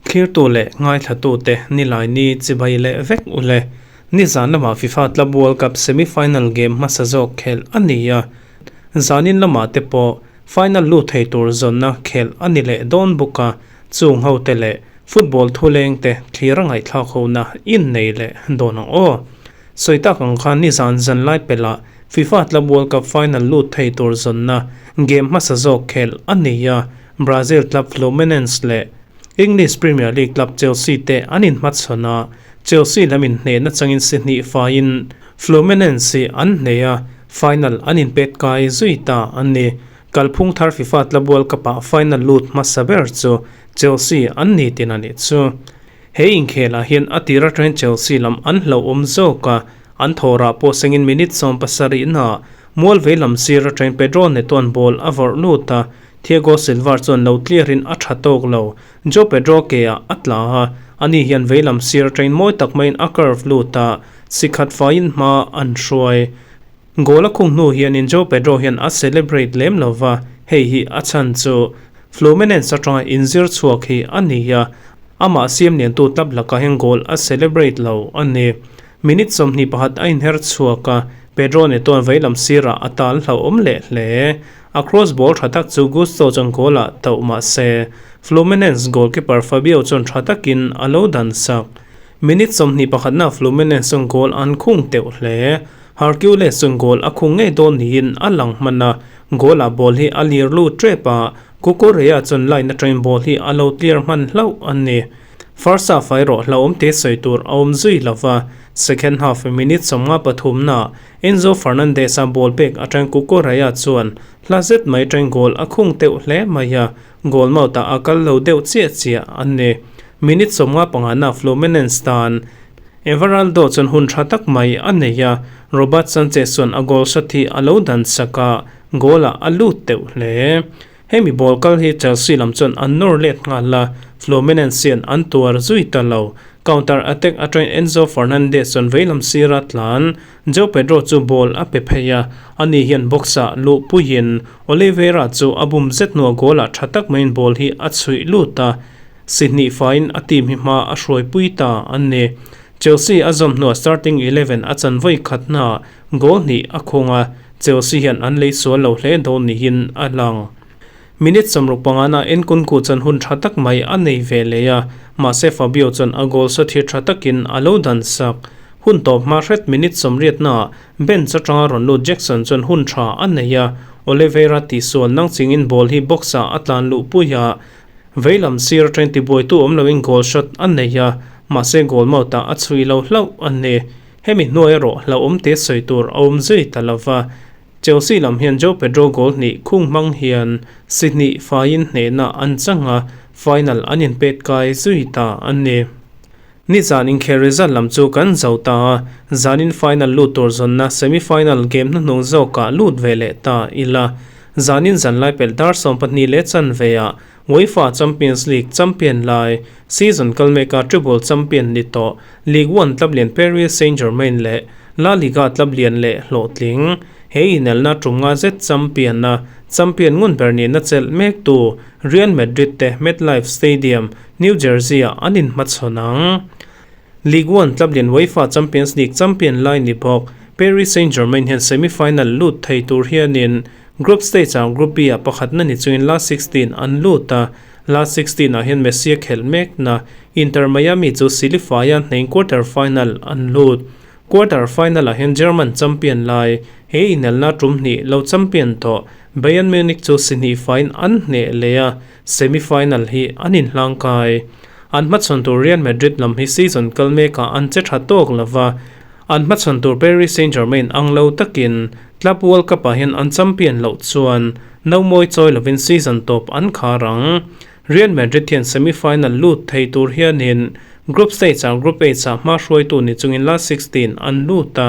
Thlirtu leh ngaithlatute Nilaini chibai leh vek u le. Nizan lamah FIFA Club World Cup semi-final game hmasa zawk khelh a ni a. Zanin lamah te pawh final lut thei tur zawnna khelh a ni leh dawn bawk a, chung hote leh football thuleng te thlir a ngaihthlak hona innei leh dawn ang aw. Sawi tak ang khan nizan zanlai pelhah FIFA Club World Cup final lut thei tur zawnna game hmasa zawk khelh a ni a, Brazil club Fluminense leh English Premier League club Chelsea te an inhmachhawn a, Chelsea lam inhnehna changin si hnih faiin Fluminense hi an hneh a, final an inpet kai zui ta a ni. Kalphung thar FIFA Club World Cup-ah final lut hmasa ber chu Chelsea an ni tin a nih chu. He inkhelah hian a tir atangin Chelsea lam an hlauhawm zawk a, an thawhrah pawh sengin minute 70 naah mual vei lam sir atangin Pedro Neto-a'n ball a vawrh lut a, Thiago Silva chuan lo clear-in a tha tawk lo. Joao Pedro ke-ah a tla a, ani hian vei lam sir atangin mawi tak maiin a curve lut a, si khat faiin hma an hruai. Goal a khung hnu hianin Joao Pedro hian a celebrate lem lo va, hei hi a chhan chu Fluminense atanga inzir chhuak hi a ni a, amah siam liantu tlap lakah hian goal a celebrate lo a ni. Minute 21 a inher chhuak a, Pedro Neto-a'n veilam sirah a tal hlauhawm leh hle. A cross ball tha tak chu Gusto chuan goal-ah tauh mah se, Fluminense goalkeeper Fabio chuan tha takin a lo dan sak. Minute 21-na Fluminense chuan goal an khung teuh hle. Hercules chuan goal a khung ngei dawn niin a lang hman a, goal-ah ball hi a lir lut tep a, Cucurella chuan line atangin ball hi a lo clear hman hlauh a ni. First half ah erawh hlauhawm te sawi tur a awm zui lo va, second half minute 53 naah Enzo Fernandez-a ball pek atang Cucurella chuan hla zet mai atangin goal a khung teuh hle mai a, goal mouth-ah a kal lo deuh chiah chiah a ni. Minute 55 naah Fluminense tan Everaldo chuan hun tha tak mai a nei a, Robert Sanchez chuan a goal shot hi a lo dan sak a, goal-ah a lut teuh hle. Hemi ball kal hi Chelsea lam chuan an nawr let nghal a, Fluminense hian an tuar zui ta lo. Counter attack atangin Enzo Fernandez chuan veilam sira tlan Joao Pedro chu ball a pe phei a, ani hian box-ah luh puiin Oliveira chu a bum zet hnuah goal-ah tha tak maiin ball hi a chhuih lut a, Si hnih faiin a team hi hma a hruaipui ta an ni. Chelsea a zawm hnuah starting 11 a chan vawi khat hnaah goal hnih a khung a, Chelsea hian an lei sual lo hle dawn niin a lang. Minute 65 na Nkunku chuan hun tha tak mai a nei ve leh a, mahse Fabio chuan a goal shot hi tha takin a lo dan sak. Hun tawp hma hret minute 80 naah bench atanga rawn lut Jackson chuan hun tha a nei a, Oliveira tihsual nang chingin ball hi box-ah a tlan luhpui a, Veilam sir atangin tibuaitu awm loin goal shot a nei a, mahse goal mouth-ah a chhui lo hlauh a ni. Hemi hnuai erawh hlauhawm te sawi tur a awm zui ta lo va. Chelsea lam hian Joao Pedro goal hnih khung hmang hian si hnih faiin hnehna an chang a, final an inpet kai zui ta a ni. Nizan inkhel result lam chu kan zo ta a, zanin final lut tur zawnna semi-final game hnuhnung zawkah lut ve leh ta ila. Zanin zanlai pelh dar 12 leh chanveah UEFA Champions League champion lai, season kal meka treble champion ni tawh Ligue 1 club lian Paris Saint-Germain leh La Liga club lian leh hlawhtling, he inelna tum nga zet champion-a champion ngun ber nihna chelh mektu Real Madrid te MetLife Stadium, New Jersey-ah an inhmachhawn ang. Ligue 1 club lian UEFA Champions League champion lai ni bawk Paris Saint-Germain hian semi-final lut thei tur hianin group stage-ah Group B-ah pakhatna ni chungin last 16 an lut a, last 16 ah hian Messi a khelh mekna Inter Miami chu Silifaia hneng quarter final an lut. Quarter final ah hian German champion lai he inelna tum hnih lo champion tawh Bayern Munich chu si hnih faiin an hneh leh a, semi final hi an inhlang kai. An hmachhawn tur Real Madrid lam hi season kal mekah an che tha tawk lo va, an hmachhawn tur Paris Saint-Germain ang lo takin Club World Cup ah hian an champion loh chuan no mawi chawi lovin season tawp an khar ang. Real Madrid hian semi final lut thei tur hianin group stage ah Group H ah hma hruaitu ni chungin last 16 an lut a,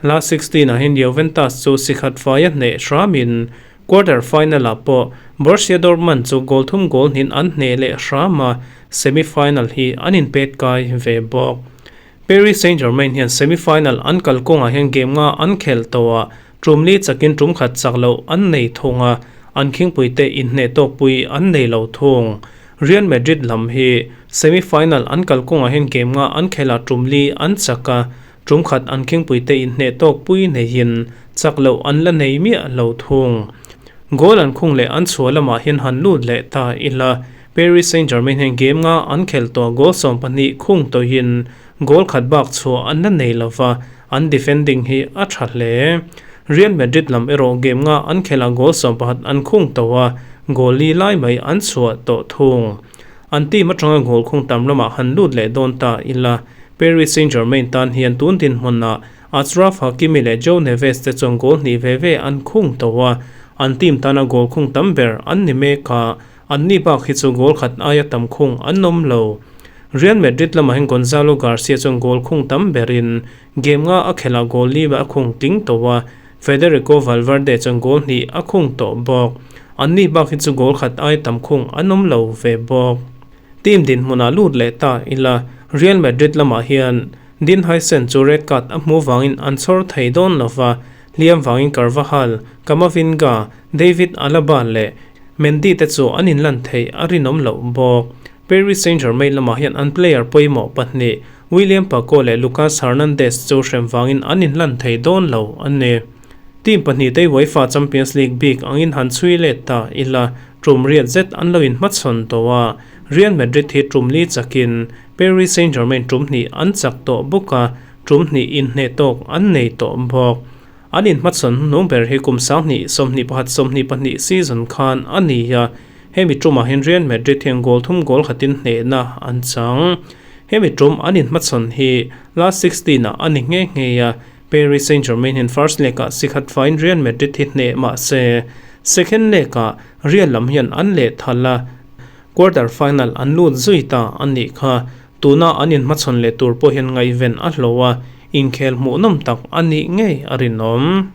last 16 ah hian Juventus chu si khat faia hneh hramin quarter final ah pawh Borussia Dortmund chu goal thum goal hnin an hneh leh hram a, semi final hi an inpet kai ve bawk. Paris Saint-Germain hian semi final an kalkawngah hian game nga an khel tawh a. Tum li chakin tum khat chak loh an nei thung a, an khingpuite inhneh tawkpui an nei lo thung. Real Madrid lam hi semi-final an kalkawngah hian game nga an khelh a, tum li an chak a, tum khat an khingpuite inhneh tawkpui neihin chak loh an la nei miah lo thung. Goal an khung leh an chhuah lamah hian han lut leh ta ila, Paris Saint-Germain hian game nga an khelh tawh goal 12 khung tawhin goal khat bak chhuah an la nei lova, an defending hi a tha hle. Real Madrid lam erawh game nga an khelh a goal 11 an khung tawh a, goal li lai mai an chhuah tawh thung. An team atanga goal khung tam lamah han lut leh dawn ta ila, Paris Saint-Germain tan hian tun dinhmunah Achraf Hakimi leh Joe Neves te chuan goal hnih ve ve an khung tawh a, an team tana goal khung tam ber an ni mek a, anni bak hi chu goal khat aia tam khung an awm lo. Real Madrid lamah hian Gonzalo Garcia chuan goal khung tam berin game nga a khelh ah goal li a khung tling tawh a, Federico Valverde chuan goal hnih a khung tawh bawk. Anni bak hi chu goal khat aia tam khung an awm lo ve bawk. Team dinhmunah lut leh ta ila, Real Madrid lamah hian Dean Huijsen chu red card a hmuh vangin an chhawr thei dawn lo va, hliam vangin Carvajal, Camavinga, David Alaba leh Mendy te chu an inlan theih a rinawm loh bawk. Paris Saint-Germain lamah hian an player pawimawh pahnih William Pacho leh Lucas Hernandez chu hrem vangin an inlan thei dawn lo a ni. Team pahnih te UEFA Champions League bik angin han chhui let ta ila, tum riat zet an lo inhmachhawn tawh a, Real Madrid hi tum li chakin Paris Saint-Germain tum hnih an chak tawh bawk a, tum hnih inhneh tawk an nei tawh bawk. An inhmachhawn hnuhnung ber hi kum 20 21 22 season khan a ni a, hemi tumah hian Real Madrid hian goal thum goal khatin hnehna an chang. Hemi tum an inhmachhawn hi last 16 ah a ni nghe nghe a, Paris Saint-Germain hian first leg ah sikhat faiin Real Madrid hi hneh mah se, second leg ah Real lam hian an lehthal a, Quarter final an lut zui ta a nih kha. Tuna an inhmachhawn leh tur pawh hian ngaihven a hlawh a, inkhel hmuhnawm tak a nih ngei a rinawm.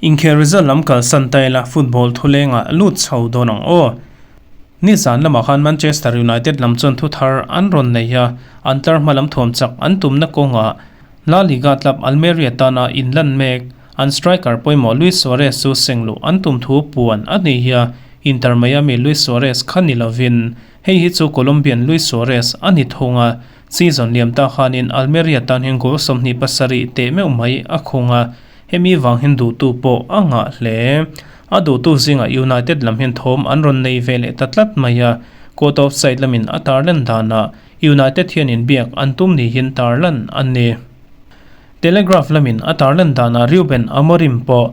Inkhel result lam kalsan ta ila football thulengah lut chho dawn ang aw. Nizan lamah khan Manchester United lam chuan thu thar an rawn nei a, an tlar hma lam thuam chak an tumna kawngah La Liga club Almeria tana inlan mek an striker pawimawh Luis Suarez chu sengluh an tum thu puan a ni hi a, Inter Miami Luis Suarez kha ni lovin hei hi chu Colombian Luis Suarez a ni thung a, season liam ta khanin Almeria tan hian goal 27 teh meuh mai a khung a, hemi vang hian duhtu pawh a ngah hle. A duhtu zingah United lam hian thawm an rawn nei ve leh ta tlat mai a, court of side lamin a tarlan danah United hian inbiak an tum niin tarlan a ni. Telegraph lamin a tarlan danah Ruben Amorim pawh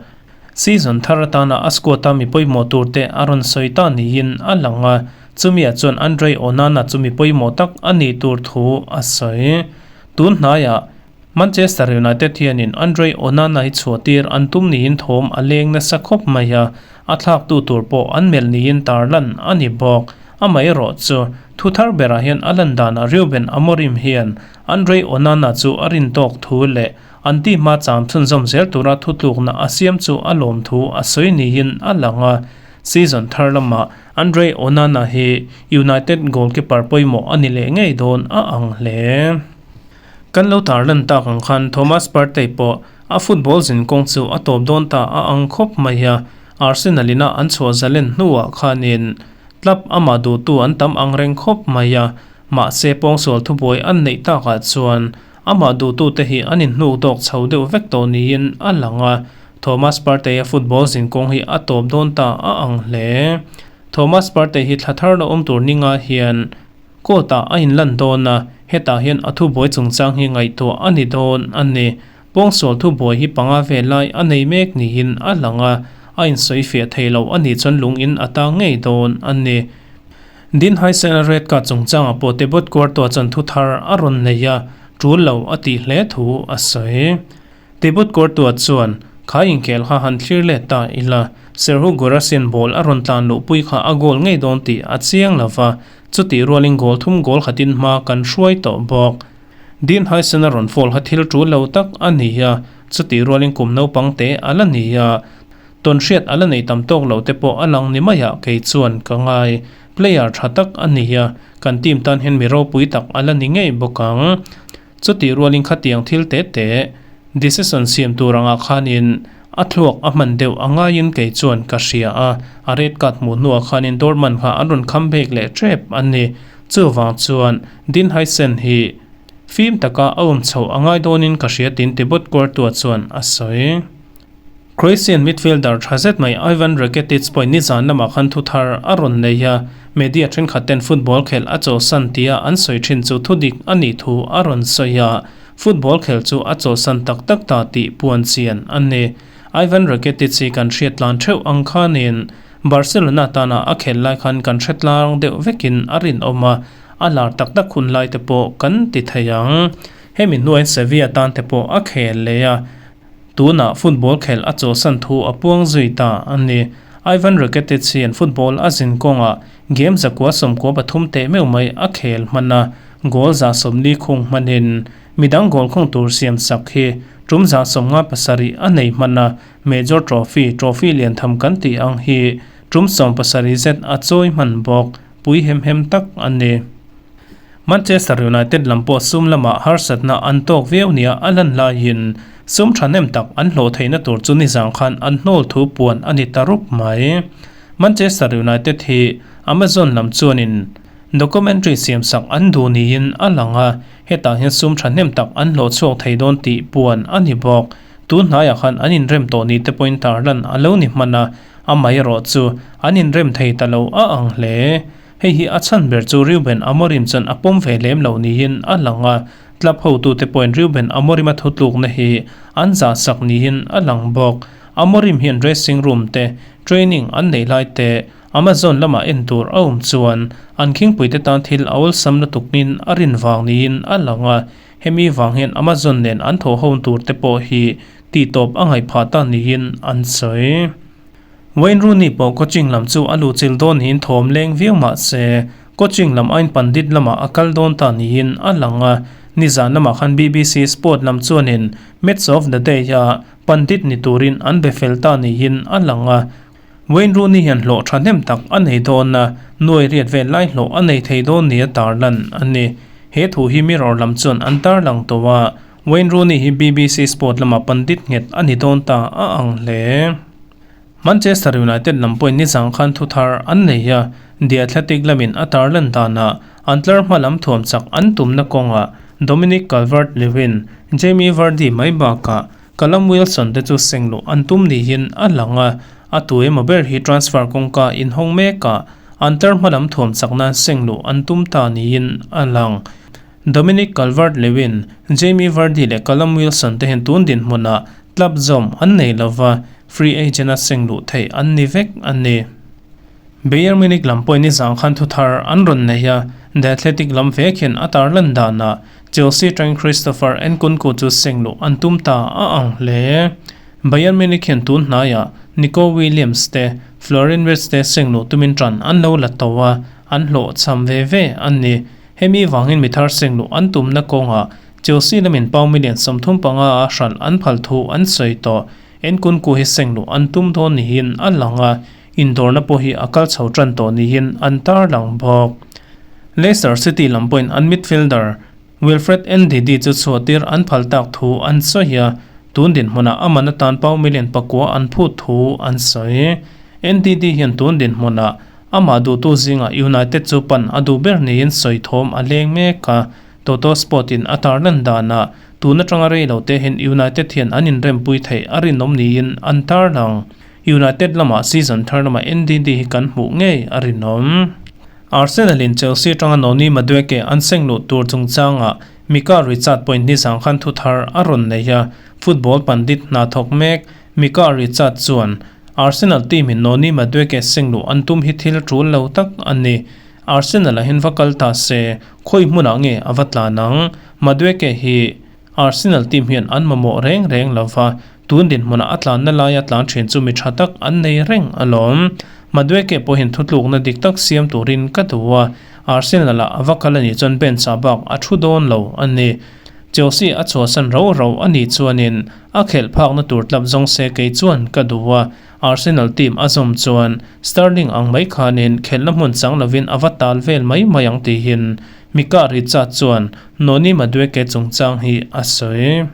Season thar atana a squad-a mi pawimawh turte a rawn sawi ta niin a lang a, chumiah chuan Andre Onana chu mi pawimawh tak a nih tur thu a sawi. Tun hnaiah Manchester United hianin Andre Onana hi chhuahtir an tum niin thawm a leng nasa khawp mai a, a thlaktu tur pawh an melh niin tarlan a ni bawk. Amaherawh chu, thu thar berah hian a lan danah Ruben Amorim hian Andre Onana chu a rin tawk thu leh An ti hma cham chhunzawm zel tura thutlukna a siam chu a lawm thu a sawi niin a lang a, season thar lamah Andre Onana hi United goalkeeper pawimawh a ni leh ngei dawn a ang hle. Kan lo tarlan tak ang khan Thomas Partey pawh a football zin kawng chu a tawp dawn ta a ang khawp mai a, Arsenal ina an chhuah zalen hnuah khanin club amah duhtu an tam ang reng khawp mai a, mahse pawngsual thubuai an neih takah chuan Amah duhtute hi an inhnuk dawk chho deuh vek tawh niin a lang a, Thomas Partey-a football zinkawng hi a tawp dawn ta a ang hle. Thomas Partey hi thla thar la awm tur ninga hian court-ah a inlan dawn a, hetah hian a thubuai chungchang hi ngaihtuah a ni dawn a ni. Pawngsual thubuai hi panga vel lai a nei mek niin a lang a, a insawifiah thei lo a nih chuan lungin a tang ngei dawn a ni. Din Haisena red card chungchangah pawh Tebot Quarto chuan thu thar a rawn nei a, tul lo a tih hle thu a sawi. Tebot Quarto chuan, Kha inkhel kha han thlir let ta ila, Serhou Guirassy-a'n ball a rawn tlan luhpui kha a goal ngei dawn tih a chiang lo va, chutih rualin goal thum goal khatin hma kan hruai tawh bawk. Dean Huijsen-a rawn foul kha thil tul lo tak a ni a, chutih rualin kum naupang te a la ni a. Tawnhriat a la nei tam tawk lo te pawh a lang ni maiah kei chuan ka ngai. Player tha tak a ni a, kan team tan hian mi ropui tak a la ni ngei bawk ang. Chutih rualin khatiang thil te te decision siam tur angah khanin A thluak a hman deuh a ngaiin kei chuan ka hria a, a red card hmuh hnuah khanin Dortmund kha an rawn kham bek leh tep a ni. Chuvang chuan Dean Huijsen hi fim taka a awm chhoh a ngai dawnin ka hria tiin Thibaut Courtois chuan a sawi. Croatian midfielder tha zet mai Ivan Rakitic pawhin nizan lamah khan thu thar a rawn nei a, media thenkhat ten football khelh a chawlhsan tia an sawi thin chu thudik a nih thu a rawn sawi a, football khelh chu a chawlhsan tak tak ta tih puan chian a ni. Ivan Rakitic hi kan hriat tlan theuh ang khanin Barcelona tana a khelh lai khan kan hre tlang deuh vekin a rinawm a, a lar tak tak hun lai te pawh kan ti thei ang. Hemi hnuaiin Sevilla tan te pawh a khel leh a. Tunah football khelh a chawlhsan thu a puang zui ta a ni. Ivan Rakitic hian football a zin kawngah game 193 teh meuh mai a khel hman a, goal 140 khung hmanin midang goal khung tur siam sak hi tum 57 a nei hman a, major trophy, trophy lian tham kan tih ang hi tum 17 zet a chawi hman bawk, pui hem hem tak a ni. Manchester United lam pawh sum lamah harsatna an tawk viau nia a lan laiin sum thahnem tak an hlawh theihna tur chu nizang khan an hnawl thu puan a ni ta rup mai. Manchester United hi Amazon lam chuanin documentary siamsak an duh niin a lang a, hetah hian sum thahnem tak an hlawh chhuak thei dawn tih puan a ni bawk. Tun hnaiah khan an inrem tawh ni te pawhin tarlan a lo ni hman a, amaherawh chu an inrem thei ta lo a ang hle. Hei hi a chhan ber chu Reuben Amorim chuan a pawm ve lem lo niin a lang a, club hotute pawhin Reuben Amorim-a thutlukna hi an zah sak niin a lang bawk. Amorim hian dressing room te, training an neih lai te, Amazon lamah en tur a awm chuan an khingpuite tan thil a awlsam lutukin a rin vang niin a lang a, hemi vang hian Amazon nen an thawh ho tur te pawh hi tihtawp a ngaih phah ta niin an sawi. Wayne Rooney pawh coaching lam chu a luhchilh dawn niin thawm leng viau mah se, coaching lam aiin pandit lamah a kal dawn ta niin a lang a. Nizan lamah khan BBC Sport lam chuanin Match of the Day-a pandit ni turin an be fel ta niin a lang a. Wayne Rooney hian hlawh thahnem tak a nei dawn a, nuai riat vel lai hlawh a nei thei dawn nia tarlan a ni. He thu hi Mirror lam chuan an tarlang tawh a, Wayne Rooney hi BBC Sport lama pandit nghet a ni dawn ta a ang hle. Manchester United lam pawhin nizang khan thu thar an nei a, The Athletic lamin a tarlan danah an tlar hma lam thuam chak an tumna kawngah Dominic Calvert-Lewin, Jamie Vardy mai bakah Callum Wilson te chu seng luh an tum niin a lang a, a tu emaw ber hi transfer kawngka inhawng mekah an tlar hma lam thuam chak nan seng luh an tum ta niin a lang. Dominic Calvert-Lewin, Jamie Vardy leh Callum Wilson te hian tun dinhmunah club zawm an nei lova, free agent a seng luh theih an ni vek a ni. Bayern Munich lam pawhin nizang khan thu thar an rawn nei a, The Athletic lam vek hian a tarlan danah Chelsea atangin Christopher Nkunku chu seng luh an tum ta a ang hle. Bayern Munich hian tun hnaiah Nico Williams te, Florian Wirtz te seng luh tumin tan an lo la tawh a, an hlawhchham ve ve a ni. Hemi vangin mi thar seng luh an tumna kawngah Chelsea lamin pound million 35 a hralh an phal thu an sawi tawh. Nkunku hi seng luh an tum dawn niin a lang a, indawrna pawh hi a kal chho tan tawh niin an tarlang bawk. Leicester City lam pawhin an midfielder Wilfred Ndidi chu chhuahtir an phal tak thu an sawi a, tun dinhmunah a man atan pound million 9 an phut thu an sawi. Ndidi hian tun dinhmunah Amah duhtu zingah United chu pan a duh ber niin sawi thawm a leng mek a, Toto Sport in a tarlan danah tun atanga rei lo te hian United hian an inrempui theih a rinawm niin an tarlang. United lamah season thar lamah NDD hi kan hmuh ngei a rinawm. Arsenal in Chelsea atanga Noni Madueke an seng luh tur chungchangah Mika Richard pawhin nizang khan thu thar a rawn nei a, football pandit hna thawk mek Mika Richard chuan Arsenal team in Noni Madueke seng luh an tum hi thil tul lo tak a ni. Arsenal ah hian va kal ta se, khawi hmunah nge a va tlan ang? Madueke hi Arsenal team hian an mamawh reng reng lo va, tun dinhmunah a tlanna laia tlan thin chu mi tha tak an nei reng alawm. Madueke pawhin thutlukna dik tak siam turin ka duh a, Arsenal ah a va kal a nih chuan bench ah bak a thu dawn lo a ni. Chelsea a chhuahsan rau rau a nih chuanin a khelh phakna tur tlap zawng se kei chuan ka duh a, Arsenal team a zawm chuan Sterling ang mai khanin khelhna hmun chang lovin a va tal vel mai mai ang tihin Mika Richard chuan Noni Madueke chungchang hi a sawi.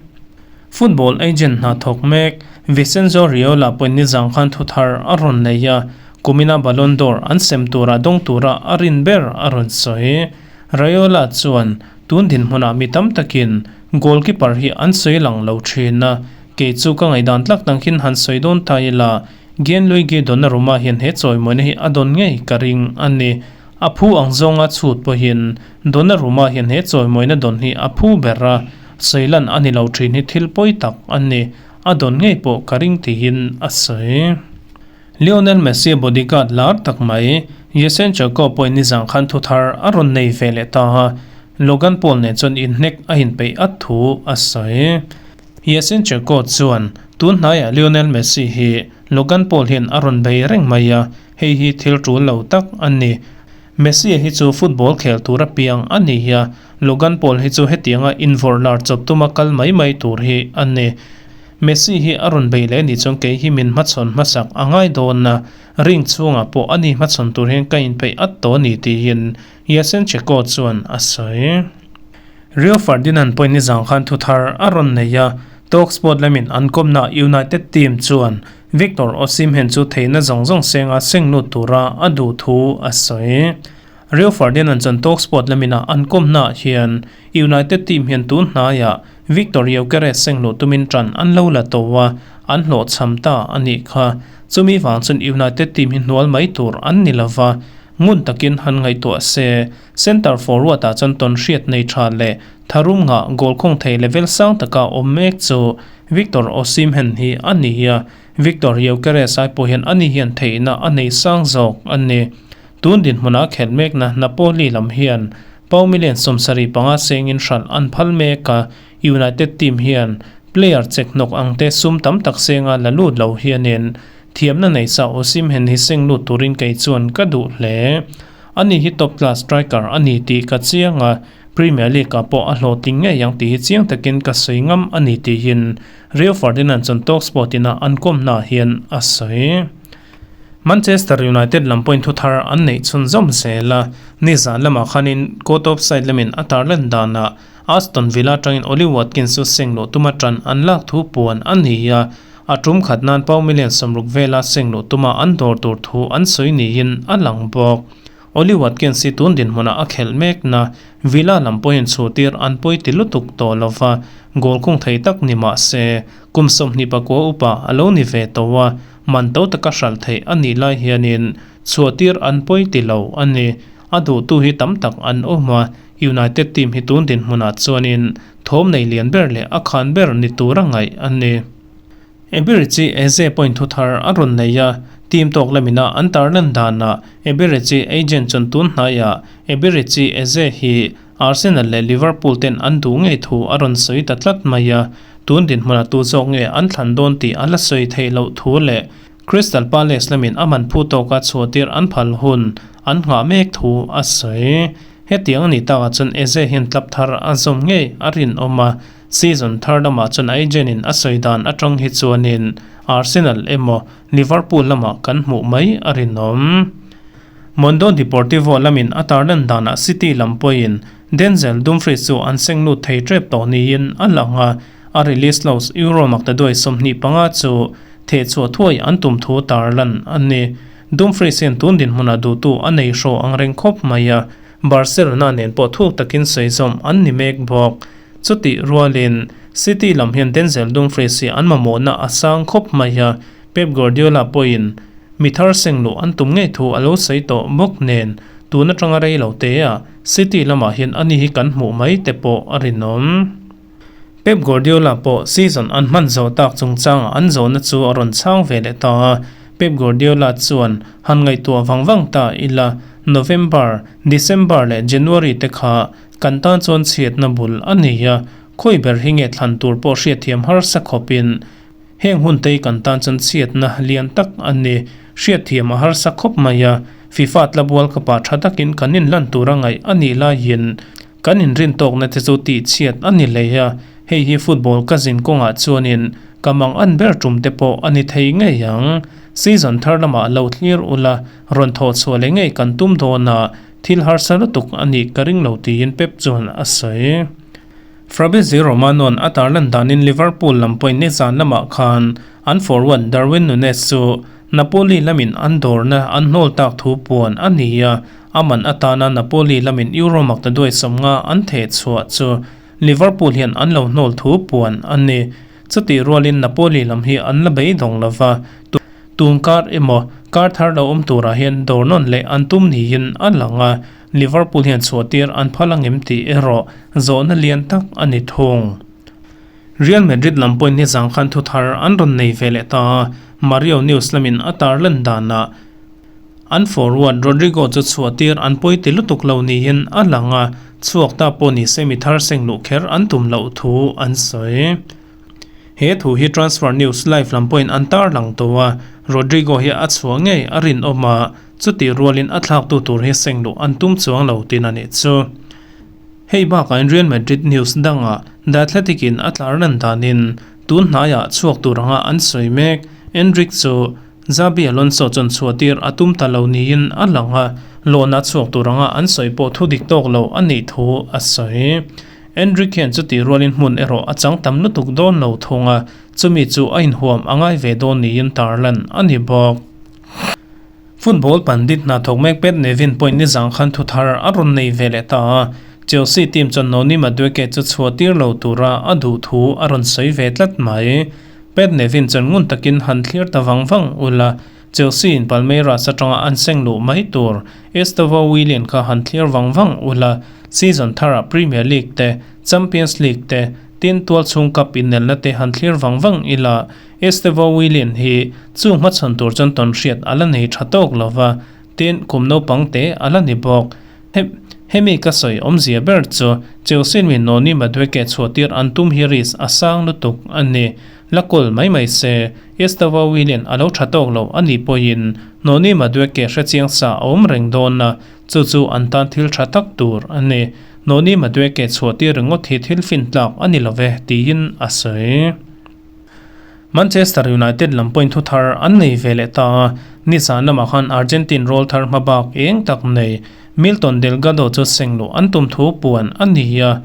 Football agent hna thawk mek Vincenzo Raiola pawhin nizang khan thu thar a rawn nei a, kumina Ballon d'Or an sem tura dawng tura a rin ber a rawn sawi. Raiola chuan tun dinhmunah mi tam takin goalkeeper hi an sawi lang lo thin a, kei chu ka ngaihdan tlak dang khin han sawi dawn ta ila, Gianluigi Donnarumma hian he chawimawina hi a dawn ngei ka ring a ni. A phu ang zawnga chhut pawhin Donnarumma hian he chawimawina dawn hi a phu ber a, sawi lan a ni lo thin hi thil pawi tak a ni. A dawn ngei pawh ka ring tiin a sawi. Lionel Messi bodyguard lar tak mai Jason Chaco pawhin nizang khan thu thar a rawn nei ve leh ta a, Logan Paul nen chuan inhnek a inpeih at thu a sawi. Jason Chaco chuan tun hnaiah Lionel Messi hi Logan Paul hian a rawn bei reng mai a, hei hi thil tul lo tak a ni. Messi hi chu football khel tur a piang a ni a, Logan Paul hi chu hetianga invawrh lar chawp tuma kal mai mai tur hi a ni. Messi hi a rawn bei leh nih chuan kei hi min hmachhawn hmasak a ngai dawn a, ring chhungah pawh a ni hmachhawn tur hian ka inpeih at tawh a ni tiin Yasin Cheko chuan a sawi. Rio Ferdinand pawhin nizang khan thu thar a rawn nei a, Talksport lamin an kawmna United team chuan Victor Osimhen chu theihna zawng zawng senga seng lut tura a duh thu a sawi. Rio Ferdinand chuan Talksport lamina an kawmnaah hian United team hian tun hnaiah Viktor Gyökeres seng luh tumin ṭan an lo la tawh a, an hlawhchham ta a nih kha. Chumi vang chuan United team hi hnual mai tur an ni lo va, ngun takin han ngaihtuah se. Centre forward ah chuan tawn hriat nei ṭha leh tharum ngah goal khawng thei level sang taka awm mek chu Victor Osimhen hi a ni a, Viktor Gyökeres ai pawh hian ani hian theihna a nei sang zawk a ni. Tun dinhmunah khelh mekna Napoli lam hian pau million 75 sengin hralh an phal mek a, United team hian player chek hnawk ang te sum tam tak senga la lut lo hianin thiamna nei sa Osimhen hi seng lut turin kei chuan ka duh hle. Ani hi top class striker a ni tih ka chiang a, Premier League ah pawh a hlawhtling ngei ang tih hi chiang takin ka sawi ngam a ni tihin Rio Ferdinand chuan Talksport ina an kawmnaah hian a sawi. Manchester United lam pawhin thu thar an neih chhunzawm zel a, nizan lamah khanin court of side lamin a tarlan danah Aston Villa atangin Ollie Watkins chu seng luh tuma tan an lak thu puan a ni a, a tum khat nan pau million 60 vela seng luh tuma an dawr tur thu an sawi niin a lang bawk. Ollie Watkins hi tun dinhmunah a khelh mekna Villa lam pawhin chhuhtir an pawi ti lutuk tawh lova, goal khung thei tak ni mah se kum 29 upa a lo ni ve tawh a, Man to taka hralh theih a nih lai hianin chhuahtir an pawi ti lo a ni. A duhtu hi tam tak an awm a, United team hi tun dinhmunah chuanin thawm nei lian ber leh a khan ber ni tura ngaih a ni. Eberechi Eze pawhin thu thar a rawn nei a, team tawk lamina an tarlan danah Eberechi agent chuan tun hnaiah Eberechi Eze hi Arsenal leh Liverpool ten an duh ngei thu a rawn sawi ta tlat mai a, tun dinhmunah tu zawk nge an thlan dawn tih a la sawi theih loh thu leh Crystal Palace lamin a man phu tawka chhuahtir an phal hun an nghah mek thu a sawi. Hetiang a nih takah chuan Eze hian club thar a zawm ngei a rinawm a, season thar lamah chuan a agent in a sawi dan atang hi chuanin Arsenal emaw Liverpool lamah kan hmuh mai a rinawm. Mundo Deportivo lamin a tarlan danah City lam pawhin Denzel Dumfries chu an seng lut thei tep tawh niin a lang a, a release clause Euro maktaduai 25 chu thehchhuah thuai an tum thu tarlan a ni. Dumfries hian tun dinhmunah duhtu a nei hraw ang reng khawp mai a, Barcelona nen pawh thuk takin sawi zawm an ni mek bawk. Chutih rualin City lam hian Denzel Dumfries hi an mamawhna a sang khawp mai a, Pep Guardiola pawhin mi thar seng luh an tum ngei thu a lo sawi tawh bawk nen tun atanga rei lo te a City lamah hian ani hi kan hmuh mai te pawh a rinawm. Pep Guardiola pawh season an hman zawh tak chungchangah an zawhna chu a rawn chhang ve leh ta a, Pep Guardiola chuan han ngaihtuah vang vang ta ila November, December leh January te kha kan tan chuan chhiatna bul a ni a, khawi ber hi nge thlan tur pawh hriatthiam harsa khawpin Heng hun te hi kan tan chuan chhiatna lian tak a ni. Hriatthiam a harsa khawp mai a, FIFA Club World Cup ah tha takin kan inlan tur a ngaih a nih laiin kan inrin tawkna te chu tihchhiat a ni hlei a, hei hi football ka zin kawngah chuanin ka mang an ber tum te pawh a ni thei ngei ang. Season thar lamah lo thlir ula, rawn thawh chhuah leh ngei kan tum dawn a, thil harsa lutuk a nih ka ring lo tiin Pep chuan a sawi. Fabrizio Romano-a'n a tarlan danin Liverpool lam pawhin nizan lamah khan an forward Darwin Nunez chu Napoli lamin an dawrna an hnawl tak thu puan a ni a, a man atana Napoli lamin Euro maktaduai 50 an theh chhuah chu Liverpool hian an lo hnawl thu puan a ni. Chutih rualin Napoli lam hi an la beidawng lo va, tun kar emaw kar thar lo awm turah hian dawr nawn leh an tum niin a lang a, Liverpool hian chhuahtir an phal angem tih erawh zawhna lian tak a ni thung. Real Madrid lam pawhin nizang khan thu thar an rawn nei ve leh ta a, Mario News lamin a tarlan danah an forward Rodrygo chu chhuahtir an pawi ti lutuk lo niin a lang a, chhuak ta pawh ni se mi thar seng luh kher an tum loh thu an sawi. He thu hi Transfer News Live lam pawhin an tarlang tawh a, Rodrygo hi a chhuah ngei a rinawm a, chutih rualin a thlaktu tur hi seng luh an tum chuang lo tin a nih chu. Hei bakain Real Madrid news dangah The Athletic in a tlar lan danin tun hnaiah chhuak tur anga an sawi mek. Endrick chu Xabi Alonso chuan chhuahtir a tum ta lo niin a lang a, lawna chhuak tur anga an sawi pawh thu dik tawk lo a nih thu a sawi. Endrick hian chutih rualin hmun erawh a chang tam lutuk dawn lo thung a, chumi chu a inhuam a ngai ve dawn niin tarlan a ni bawk. Football pandit hna thawk mek Pat Nevin pawhin nizang khan thu thar a rawn nei ve leh ta a, Chelsea team chuan Noni Madueke chu chhuah tir lo tura a duh thu a rawn sawi ve tlat mai. Pat Nevin chuan ngun takin han thlir ta vang vang ula, Chelsea in Palmeiras atanga an seng luh mai tur Estevao Willian kha han thlir vang vang ula, season tharah Premier League te, Champions League te, tin tualchhung cup inelna te han thlir vang vang ila, Estevao Willian hi chu hmachhawn tur chuan tawn hriat a la nei tha tawk lo va, tin kum naupang te a la ni bawk. Hemi ka sawi awmzia ber chu Chelsea mi Noni Madueke chhuahtir an tum hi risk a sang lutuk a ni. La kawl mai mai se, Estevao Willian a lo tha tawk lo a nih pawhin Noni Madueke hrechiang sa a awm reng dawn a, chu chu an tan thil tha tak tur a ni. Noni Madueke chhuahtir ringawt hi thil fin tlak a ni lo ve, tiin a sawi. Manchester United lam pawhin thu thar an nei ve leh ta a, nizan lamah khan Argentine rawl thar hma bak eng tak nei Milton Delgado chu seng luh an tum thu puan a ni a.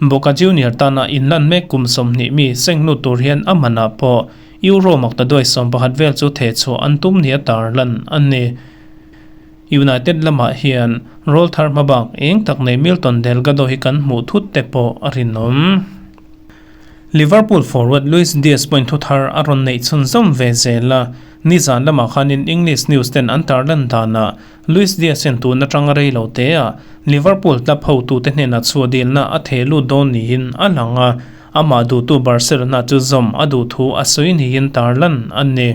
Boca Junior tana inlan mek kum 20 mi seng lut tur hian a manah pawh Euro maktaduai 11 vel chu thehchhuah an tum nia tarlan a ni. United lamah hian rawl thar hma bak eng tak nei Milton Delgado hi kan hmuh thut te pawh a rinawm. Liverpool forward Luis Diaz pawhin thu thar a rawn neih chhunzawm ve zel a, nizan lamah khanin English news ten an tarlan danah Luis Diaz hian tun atanga rei lo te a Liverpool club hotute hnenah chhuah dilna a theh lut dawn niin a lang a, amah duhtu Barcelona chu zawm a duh thu a sawi niin tarlan a ni.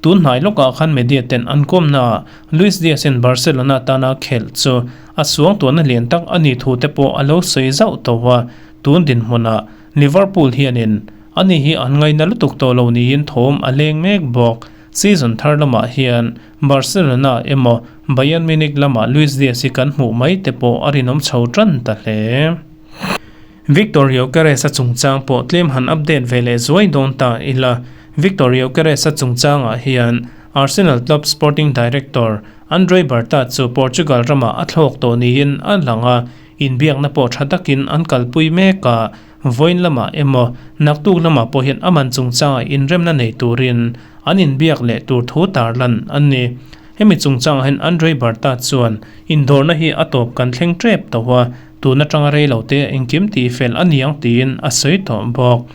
Tun hnai lawkah khan media ten an kawmnaah Luis Diaz hian Barcelona tana khelh chu a suangtuahna lian tak a nih thu te pawh a lo sawi zauh tawh a, Tun dinhmunah Liverpool hianin ani hi an ngaina lutuk tawh lo niin thawm a leng mek bawk. Season thar lamah hian Barcelona emaw Bayern Munich lamah Luis Diaz hi kan hmuh mai te pawh a rinawm chho tan ta hle. Victor Gyokeres-a chungchang pawh tlem han update ve leh zuai dawn ta ila. Victor Gyokeres-a chungchangah hian Arsenal club sporting director Andre Berta chu Portugal ramah a thlawk tawh niin a lang a, Inbiakna pawh tha takin an kalpui mek a, vawiin lamah emaw naktuk lamah pawh hian a man chungchangah inremna nei turin an inbiak leh tur thu tarlan a ni. Hemi chungchangah hian Andrei Barta chuan indawrna hi a tawp kan thleng tep tawh a, tun atanga rei lo te engkim tih fel a niang tiin a sawi tawh bawk.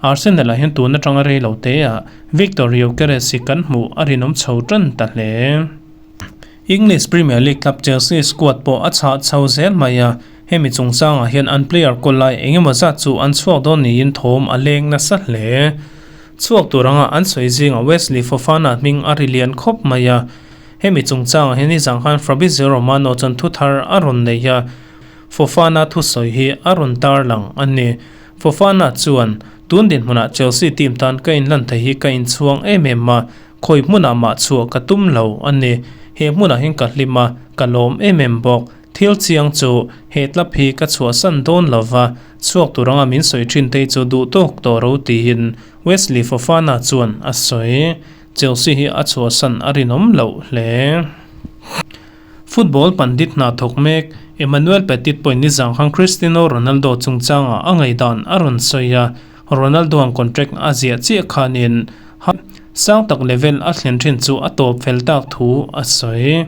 Arsenal-ah hian tun atanga rei lo teah Viktor Gyokeres hi kan hmuh a rinawm chho tan ta hle. English Premier League club Chelsea squad pawh a chhah chho zel mai a, hemi chungchangah hian an player kawl lai engemaw zat chu an chhuak dawn niin thawm a leng nasa hle. Chhuak tur anga an sawi zingah Wesley Fofana hming a ri lian khawp mai a, hemi chungchangah hian nizang khan Fabrizio Romano chuan thu thar a rawn nei a, Fofana thusawi hi a rawn tarlang a ni. Fofana chuan, Tun dinhmunah Chelsea team tan ka inlan thei hi ka inchhuang em em a, Khawi hmunah mah chhuah ka tum lo a ni. He hmunah hian ka hlim a, ka lawm em em bawk. Thil chiang chu, he tlap hi ka chhuahsan dawn lo va, chhuak tur anga min sawi thin te chu duh tawk tawh ro tiin Wesley Fofana chuan a sawi. Chelsea hi a chhuahsan a rinawm loh hle. Football pandit hna thawk mek. Emmanuel Petit pawhin nizang khan Cristiano Ronaldo chungchangah a ngaihdan a rawn sawi a, Ronaldo-a'n contract a ziah chiah khanin sang tak level a thlen thin chu a tawp fel tak thu a sawi.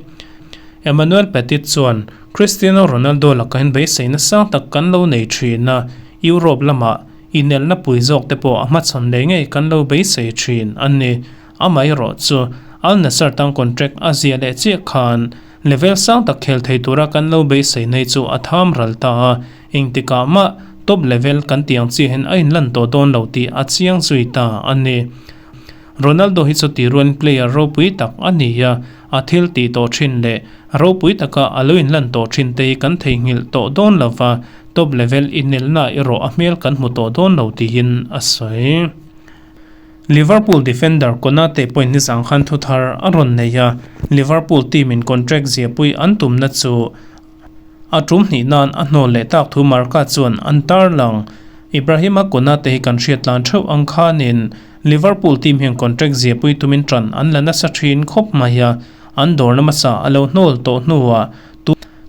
Emmanuel Petit chuan, Cristiano Ronaldo lakahin beiseina sang tak kan lo nei thin a, Europe lamah inelna pui zawk te pawh a hmachhawn leh ngei kan lo beisei thin a ni. Amaherawh chu Al Nassr tan contract a ziah leh chiah khan level sang tak khel thei tura kan lo beisei nei chu a tham ral ta a, engtikah mah top level kan tih ang chiahin a inlan tawh dawn lo tih a chiang zui ta a ni. Ronaldo hi chu tiruan player ropui tak a ni a, a thil tih tawh thin leh ropui taka a lo inlan tawh thin te hi kan theihnghilh tawh dawn lo va, top level inelna erawh a hmel kan hmu tawh dawn lo tiin a sawi. Liverpool defender Konate pawhin nizang khan thu thar a rawn nei a, Liverpool team in contract ziahpui an tumna chu a tum hnih nan a hnawl leh tak thu Marca chuan an tarlang. Ibrahima Konate hi kan hriat tlan theuh ang khanin Liverpool team hian contract ziahpui tumin tan an la nasa thin khawp mai a, an dawrna hmasa a lo hnawl tawh hnuah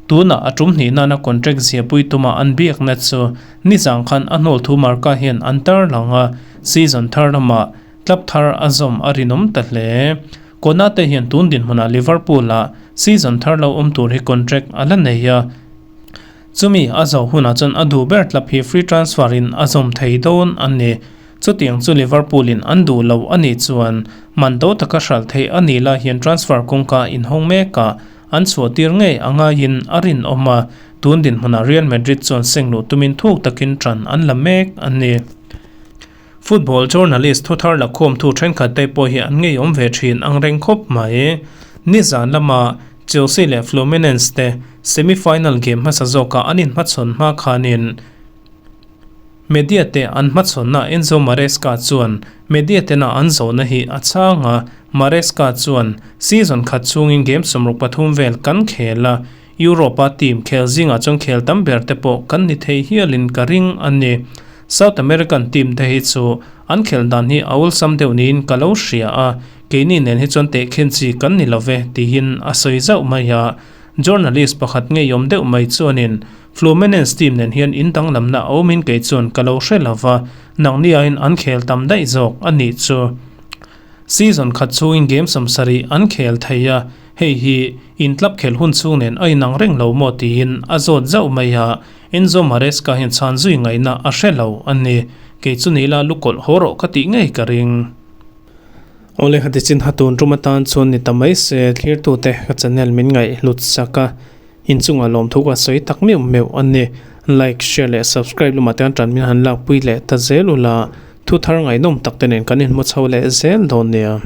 tunah a tum hnih nana contract ziahpui tuma an biakna chu Nizang khan a hnawl thu Marca hian an tarlang a, season thar lamah club thar a zawm a rinawm ta hle. Konate hian tun dinhmunah Liverpool-ah season thar lo awm tur hi contract a la nei a, chumi a zo hunah chuan a duh ber club hi free transfer in a zawm thei dawn a ni. Chutiang chu Liverpool-in an duh lo a nih chuan man to taka hralh theih a nih lai hian transfer kawngka inhawng mekah an chhuahtir ngei a ngaiin a rinawm a, Tun dinhmunah Real Madrid chuan seng luh tumin thuk takin ṭan an la mek a ni. Football journalist thuthar lakhawmtu thenkhat te pawh hi an ngeiawm ve ṭhin ang reng khawp mai. Nizan lama Chelsea leh Fluminense te semi-final game hmasa zawkah an inhmachhawn hma khanin Media te an hmachhawnna Enzo Maresca chuan media tena an zawhna hi a chhang a, Maresca chuan, Season khat chhungin game 63 vel kan khel a, Europe-a team khel zingah chuan khel tam ber te pawh kan ni thei hialin ka ring a ni. South American team te hi chu an khelh dan hi a awlsam deuh niin ka lo hria a, keini nen hi chuan tehkhin chi kan ni lo ve tiin a sawi zauh mai a. Journalist pakhat ngeiawm deuh mai chuanin Fluminense team nen hian in danglamna a awmin kei chuan ka lo hre lo va, nangni aiin an khel tam daih zawk a nih chu. Season khat chhungin game 70 an khel thei a, hei hi in club khel hun chhung nen a inang reng lo maw tiin a zawt zauh mai a, Enzo Maresca hian chhan zui ngaihna a hre lo a ni. Kei chu nila lukawlh haw rawh ka tih ngei ka ring. Awle khati chin ha tun tum atan chuan ni ta mai se thlirtute ka channel min ngaih hlut sak a, inchungah lawmthu ka sawi tak meuh meuh a ni. Like, share leh subscribe lamah te an tan min han lakpui leh ta zel ula, thu thar ngaihnawm tak te nen kan inhmu chho leh zel dawn nia.